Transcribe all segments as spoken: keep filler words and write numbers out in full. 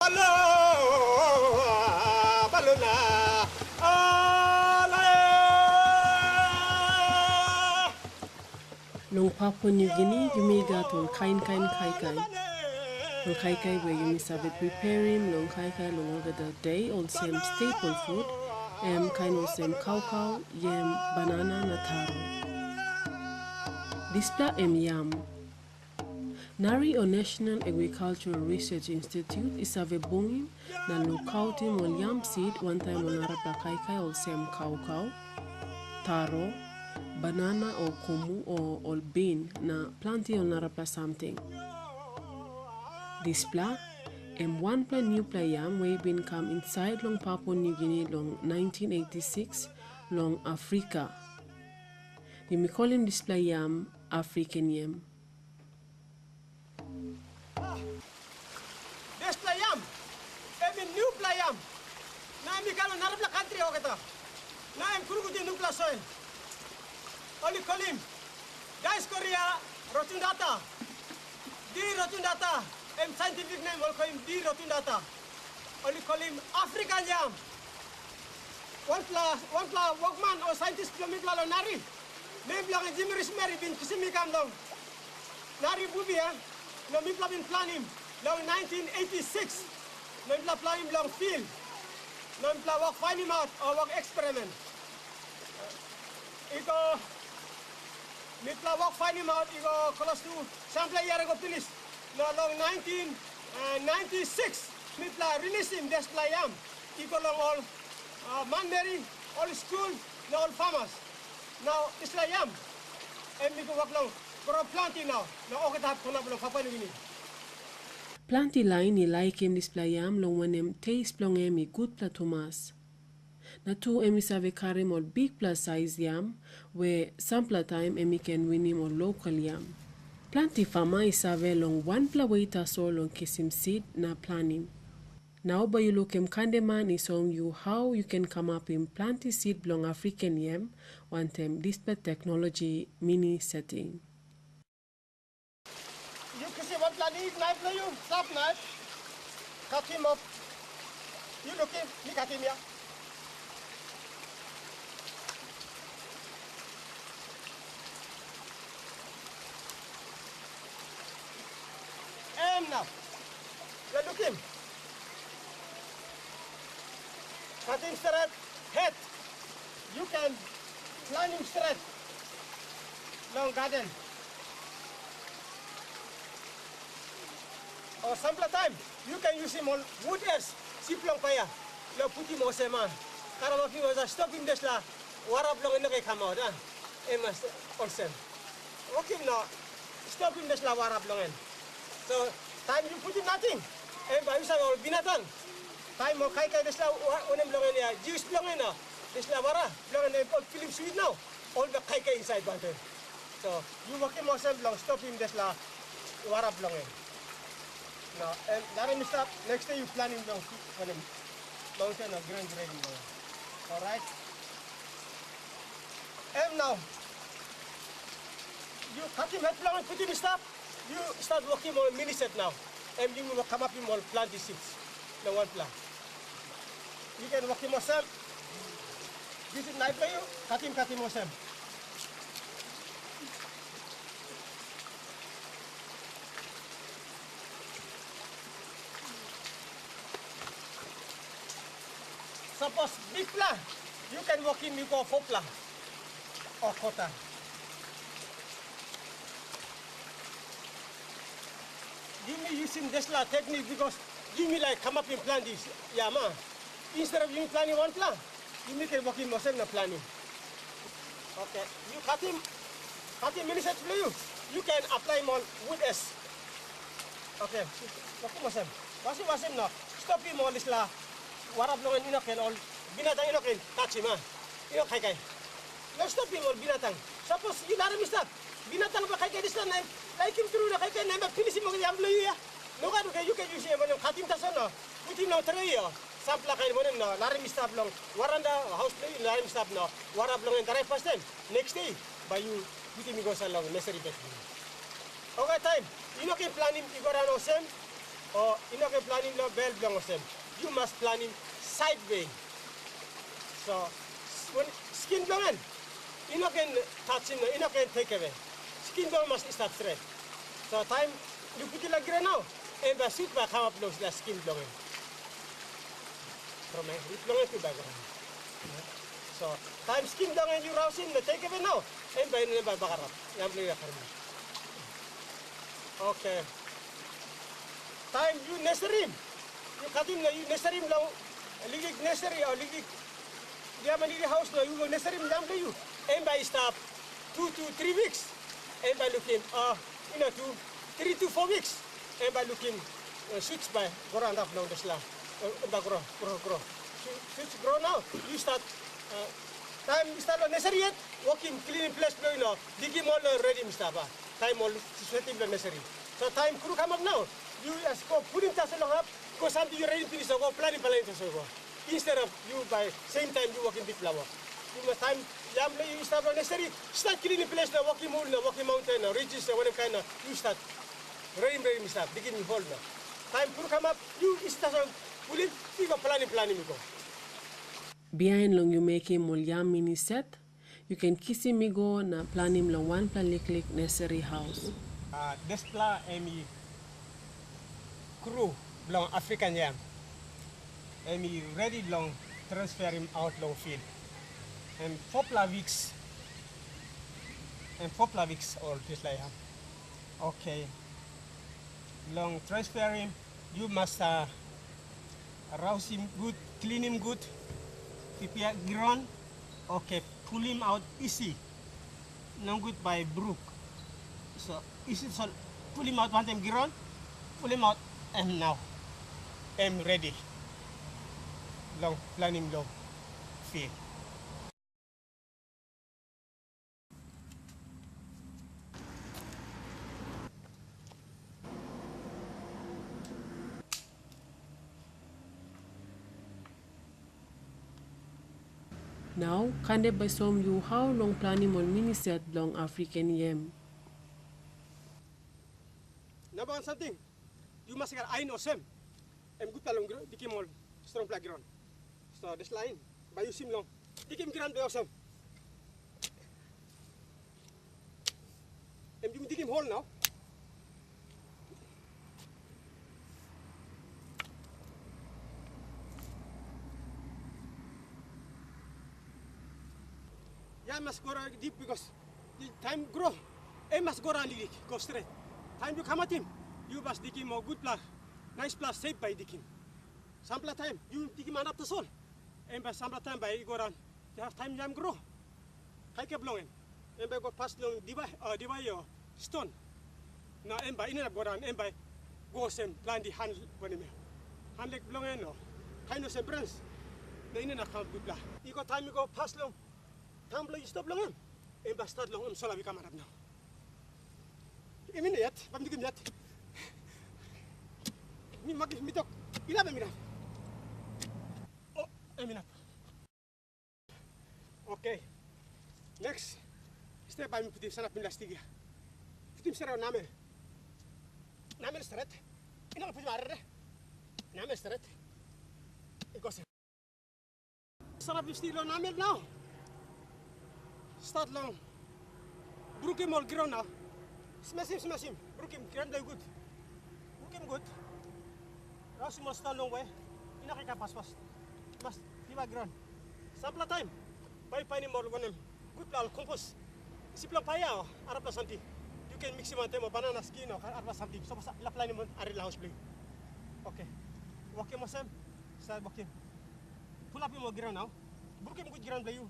Alo, baluna, ala. Long Papua New Guinea, yumi gat ol kain kain kaikai. Ol kaikai we yumi save preparim long kaikai long olgeta de, olsem staple food, em kain olsem kaukau, yam, banana na taro. Dispela em yam. Nari o National Agricultural Research Institute i save bungim na lukautim ol yam seed wantaim ol narapela kaikai olsem kaukau, taro, banana o kumu o ol bean na planti ol narapela samting. Dispela em wanpela nupela yam we i bin kam insait long Papua New Guinea long nineteen eighty-six long Afrika. Yumi kolim dispela yam African yam. Dispela yam, em i nupela yam. Na em i kam long narapela kantri olgeta. Na em krungutim nupela soil. Ol i kolim Dioscorea rotundata. D. rotundata, em scientific name ol kolim D. rotundata. Ol i kolim African yam. Wanpela, wanpela wokman o saintis bilong mipela long Nari, nem bilong en Jimmy Rosemary bin kisim mi kam long Nari Bubia, na mipela bin planim long nineteen eighty-six, na mipela planim long field, na mipela wok painimaut o wok eksperiment. I go, mipela wok painimaut i go klostu sampela yia i go pinis. Na long nineteen ninety-six, mipela rilisim dispela yam i go long ol, a, manmeri, ol skul, na ol famas. Na dispela yam em i go wok long gro planti nau, na olgeta hap konap long Papua Nugini. Planti lain i laikim dispela yam, long wanem, tes bilong en i gutpela tumas. Na tu em i save karim ol bikpela sais yam, we sampela taim em i ken winim ol lokal yam. Planti fama i save long wanpela we tasol long kisim sid na planim. Nau bai yu lukim Kandeman i soim yu hau yu ken kamapim planti sid bilong African yam wantaim dispela teknologi mini seting. Yu kisim wanpela nif, naip bilong yu, sharp naip. Katim op. Yu lukim, mi katim ya. Em nau. Yu lukim. Katim stret, het. Yu ken planim stret long gaden. O sampela taim yu ken yusim ol wut es, sip long paia, long putim olsem, a, karamapim olsem, stopim dispela wara bilong en i no ken kamaut, a, em mas olsem. Wokim na stopim dispela wara bilong en. So taim yu putim nating, em bai yu save ol binatang. Taim ol kaikai dispela wa-, wanem bilong en ya, jus bilong en, a, dispela wara bilong en, em ol pilim swit nau, ol bai kaikai insait wantaim. So yu wokim olsem bilong stopim dispela wara bilong en. Na em larim i stap, next day yu planim long wanem, maunten o gren gren bilong en. Orait. Em nau, yu katim het bilong en putim i stap, yu stat wokim ol miniset nau. Em yu kamapim ol planti sids long wanpela. Yu ken wokim olsem, yusim naip bilong yu, katim katim olsem. Sapos bikpela, yu ken wokim i go fopela o kota. Yumi yusim dispela teknik bikos yumi laik kamapim planti yam, a. Instead of yumi planim wanpela, yumi ken wokim olsem na planim. Oke, yu katim, katim miniset bilong yu, yu ken aplaim ol wut es. Oke, wokim olsem. Wasim, wasim na stopim ol dispela wara bilong en i no ken, ol binatang i no ken tasim, a? I no kaikai. No stopim ol binatang. Sapos yu larim i stap, binatang bai kaikai dispela na em laikim tru na kaikai na em bai pinisim ol yam bilong yu ya. Nogat, oke, yu ken yusim em wanem, katim tasol na putim long tre o sampela kain wanem na larim i stap long waranda o haus bilong yu, larim i stap na wara bilong en drai pastaim. Next day bai yu putim i go insait long neseri bek bilong yu. Olgeta taim yu no ken planim i go daun olsem, O i no ken planim long bel bilong olsem. Yu mas planim sait we. So, s- wen skin bilong en, i no ken tasim na i no ken tekewe. Skin bilong en mas i stap stret. So, taim yu putim long gren nau, em bai sut bai kamap long dispela skin bilong en. From en, rut bilong en tu bai go. So, taim skin bilong en yu rausim na tekewe nau, em bai i no bai bagarap. Yam bilong yu bai karim. Oke. Taim yu neserim, yu katim na yu neserim long liklik neseri o liklik, yu haus na yu go neserim yam bilong yu, em bai i stap tu tu tri wiks, em bai lukim, a, i no tu, tri tu fo wiks, em bai lukim, eh, suts bai go antap long dispela, eh, em bai gro, gro, gro. Suts gro nau, yu stat, eh, taim yu stat long neseri yet, wokim klinim ples bilong yu no, dikim ol na redim i stap, a, taim ol swetim long neseri. So taim kru kamap nau, yu as go pulim tasol long hap, go samting yu redim pinis na go planim planim tasol go. Instead of yu bai sem taim yu wokim bikpela wok. Yu mas taim yam bilong yu i stap long neseri, stat klinim ples na wokim hul na wokim maunten na rijis na wanem kain na yu stat redim redim i stap, dikim yu hol na. Taim kru kamap, yu i stat pulim, i go planim planim i go. Bihain long yu mekim ol yam mini set, yu ken kisim i go na planim long wanpela liklik neseri haus. Ah, dispela em i kru bilong African yam. Em i redi long transferim aut long fil. Em fopela wiks, em fopela wiks ol dispela yam. Oke. Long transferim, yu mas, ah, rausim gut, klinim gut, pripia graun, oke, pulim aut isi. Nogut bai bruk. So, isi tasol pulim aut wantaim graun, pulim aut em nau. Em redi long planim long fil. Nau, Kande bai soim yu hau long planim ol mini set bilong African yam. Namba wan samting, yu mas gat ain olsem, em gutpela long gro-, dikim ol strongpela graun. So, dispela ain, bai yu sim long dikim graun bilong olsem. Em yu dikim hol nau. Ya mas go dip, because taim gro, em mas go daun liklik, go stret. Taim yu kamatim, yu mas dikim ol gutpela, naispela sep bai dikim. Sampela taim yu dikim antap tasol, em bai sampela taim bai i go daun. Ya taim yam gro, kaikai bilong en, em bai go pas long diwai, o diwai o ston. Na em bai i no inap go daun, em bai go olsem planti han wanem ya. Han lek bilong en o kain olsem brens, na i no inap kamap gutpela. I go taim i go pas long taun bilong yu stap long em, em bai stat long em sola bai kam antap nau. Em i no yet, bai mi lukim yet. Mi makis mi tok, inap em inap. O, em inap. Oke. Neks step bai mi putim sanap mi lastik ya. Putim stret namel. Namel stret. I no putim arere. Namel stret. I go se. Sanap mi stil long namel nau. Stat long brukim ol graun nau. Smasim, smasim. Brukim graun bilong gut. Brukim gut. Rausim ol stat long we i no ken kam paspas. Mas liva graun. Sampela taim bai painim ol wanem, gutpela ol kompos. Sipela paia o arapela samting. Yu ken miksim wantaim ol banana skin o arapela samting. Sapos ila planim wan ari long haus bilong yu. Oke. Wokim olsem, stat wokim. Pulapim ol graun nau. Brukim gut graun bilong yu.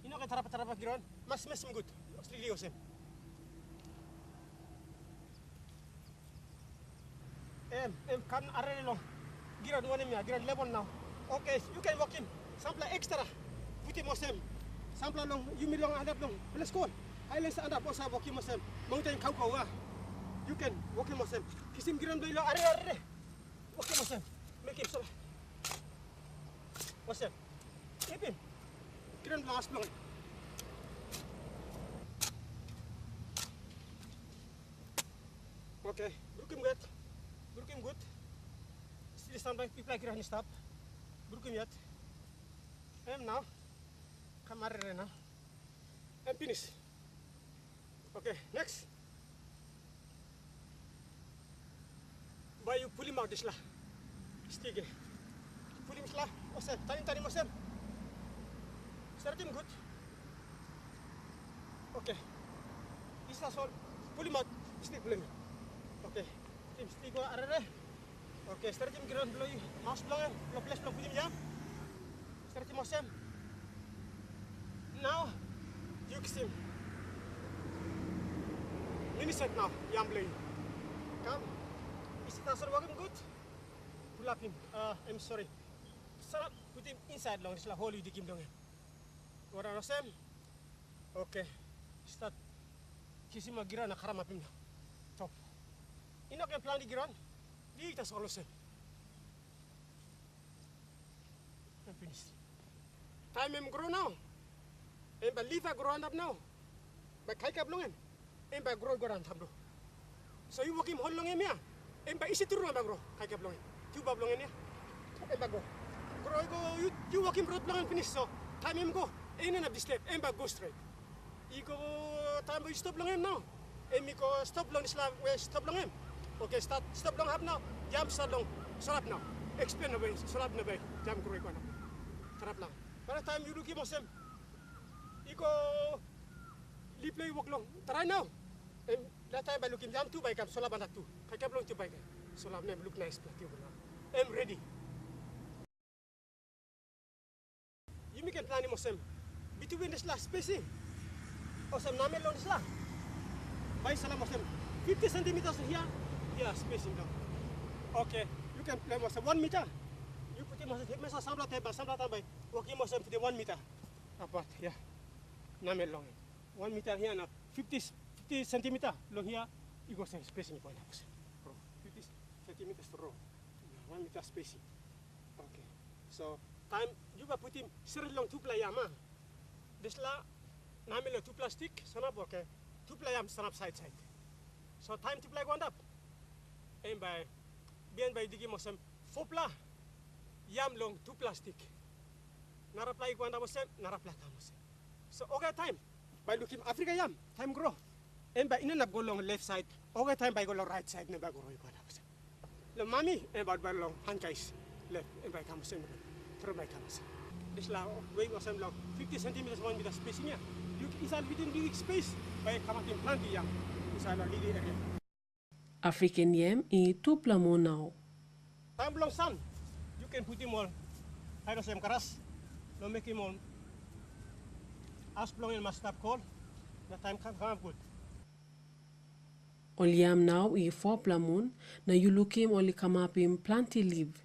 I no ken tarapa tarapa graun. Mas mesim gut. Strikli olsem. Em, em kam arere long graun wanem ya, graun level nau. Oke, yu ken wokim sampela ekstra. Putim olsem, sampela long yumi long antap long ples kol. Hailens antap olsem wokim olsem, maunten kaukau a. Yu ken wokim olsem, kisim graun bilong yu long arere arere. Wokim olsem, mekim sala. Olsem, ipim graun bilong as bilong en. Oke, brukim gut. Brukim gut. Samtaim pipla kirap i stap, brukim yet. Em nau, kam arere nau. Em pinis. Oke, next. Bai yu pulim aut dispela stik ya. Pulim dispela, olsem, tanim, tanim olsem. Stretim gut. Oke. Dispela tasol, pulim aut stik bilong yu. Oke. Pulim stik go arere. Oke, stretim graun bilong yu, maus bilong en, long ples bilong putim yam. Stretim olsem. Nau, yu kisim. Mini set nau, yam bilong yu. Kam, isi tasol wokim gut. Pulapim, uh, em sori. Sarap putim insait long dispela hol yu dikim long em. Wanem olsem? Oke. Stat kisim ol graun na karamapim na top. I no ken planti graun. Bik tasol olsem. Em pinis. Taim em gro nau, em bai lif ya gro antap nau. Bai kaikai bilong en, em bai gro i go antap nau. So yu wokim hol long em ya, em bai isi tru na bai gro kaikai bilong en. Tuba bilong en ya, em bai go. Gro i go, yu, yu wokim rot bilong en pinis, so taim em go, em inap disturb, em bai go stret. I go, taim bai yu stop long em nau, em i go stop long dispela we stop long em. Oke, stat stop long hap nau, yam stat long solap nau. Expand away, solap na bai yam gro i go antap. Tarap nau. Bai taim yu lukim olsem, i go lipla i wok long tarai nau. Em, na taim bai lukim yam tu bai kam solap antap tu. Kaikai bilong tu bai kam solap na em luk naispela tu nau. Em redi. Yumi ken planim olsem, bitwin dispela spesing, olsem namel long dispela, bai salim olsem fifty centimeters hia, hia spesing daun. Oke, yu ken planim olsem wan mita. Yu putim olsem, mesa sampela taim, sampela taim bai wokim olsem fifty wan mita. Apat, ya. Namel long en. Wan mita hia na fifty, fifty sentimita long hia, i go sem spesing i go inap olsem. Ro, fifty sentimita ro. Na wan mita spesing. Oke. So, taim yu bai putim stret long tupela yam, a? Dispela namel long tupela stik, sanap, oke. Tupela yam sanap sait sait. So, taim tupela i go antap, em bai, bihain bai i dikim olsem, fopela yam long tupela stik. Narapela i go antap olsem, narapela i kam olsem. So, olgeta taim, bai lukim Afrika yam, taim gro, em bai i no inap go long left side, olgeta taim bai i go long right side, na bai gro i go antap olsem. Long mami, em bai, bai long hankais, left, em bai i kam olsem, tru bai i kam olsem. Dispela wei olsem long fifty centimeters, wan mita spesing ya, yu insait within big space, bai i kamapim planti yam insait long lili area. African yam i tupela moa nau. Taim bilong san, yu ken putim ol, hait olsem, gras, long mekim ol as bilong en mas stap kol, na taim kam, kamap gut. Ol yam nau i fopela mun, na yu lukim ol i kamapim planti lip.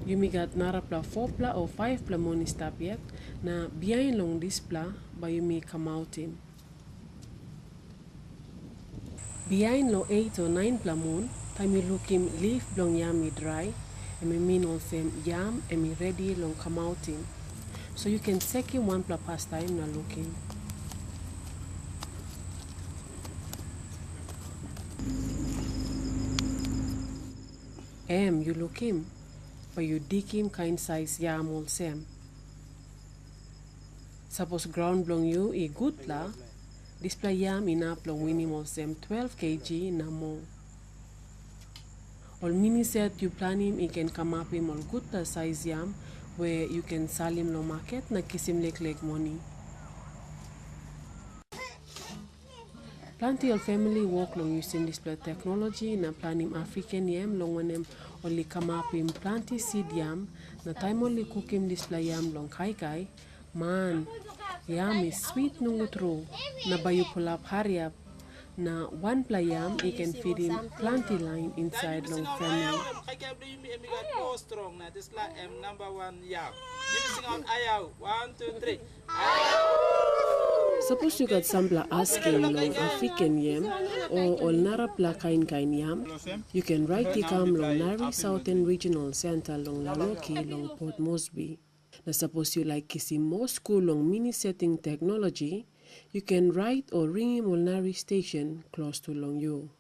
Yumi gat narapela fopela o faivpela mun i stap yet, na bihain long dispela bai yumi kamautim. Bihain long eit o nainpela mun, taim yu lukim lip bilong yam i drai, em i min olsem yam em i redi long kamautim. So yu ken sekim wanpela pastaim na lukim. Em yu lukim, bai yu dikim kain sais yam olsem. Sapos graun bilong yu i gutpela, dispela yam inap long winim olsem twelve kg na moa. Ol miniset yu planim i ken kamapim ol gutpela sais yam we yu ken salim long maket na kisim leklek moni. Planti ol famili wok long yusim dispela teknologi na planim African yam, long wanem, ol i kamapim planti sid yam, na taim ol i kukim dispela yam long kaikai, man, yam i swit nogut tru, na bai yu pulap hariap, na wanpela yam i ken fidim planti lain insait long famili. Dispela em namba wan yam. Yumi singaut ayau. One, two, three. Sapos yu gat sampela askim long African yam o ol narapela kain kain yam, yu ken rait i kam long Nari Southern Regional Center long Laloki long Port Moresby. Na sapos yu laik kisim moa skul long mini setting teknologi, yu ken rait o ringim ol Nari station klostu long yu.